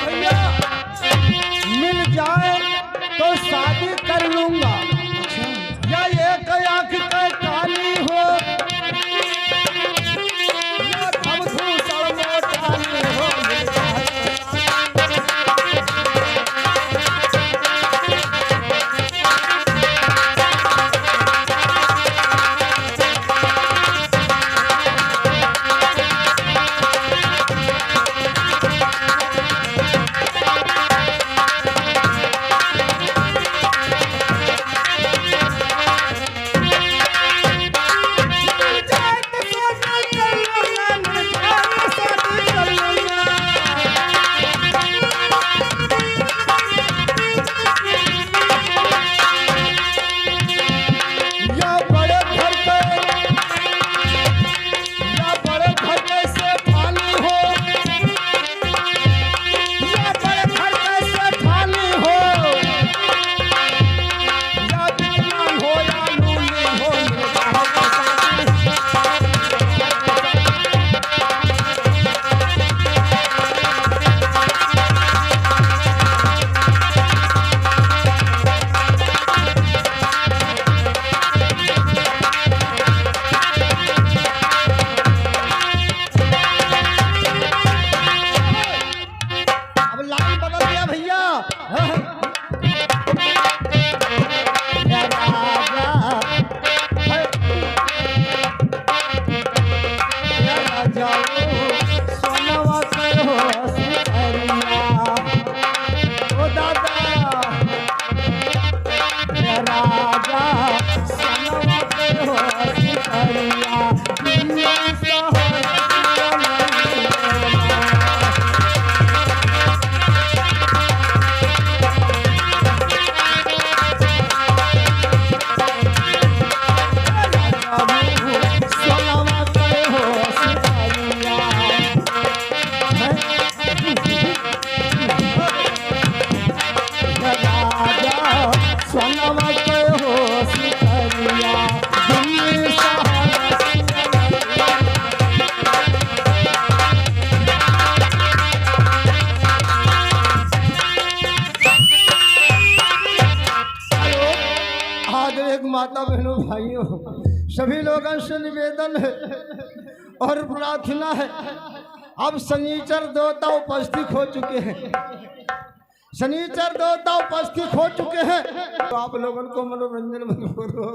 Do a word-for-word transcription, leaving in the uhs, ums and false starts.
भैया, मिल जाए तो शादी कर लूंगा। या एक आंख के काली हो, या भवभूषण मोटाली हो। या बड़े घर के, या बड़े घर के सेठानी हो, या बड़े घर के सेठानी हो, या बिटिया हो, या नूनी हो, अब लाइन बदल गया भैया। या राजा, या राजा, सोनवा के हो सिकरिया। ओ दादा, या राजा, सोनवा के हो सिकरिया। आदरणीय माता बहनों, भाइयों, सभी लोगन से निवेदन है और प्रार्थना है, अब शनिचर देवता उपस्थित हो चुके हैं, शनिचर देवता उपस्थित हो चुके हैं, तो आप लोगन को मनोरंजन भरपूर हो।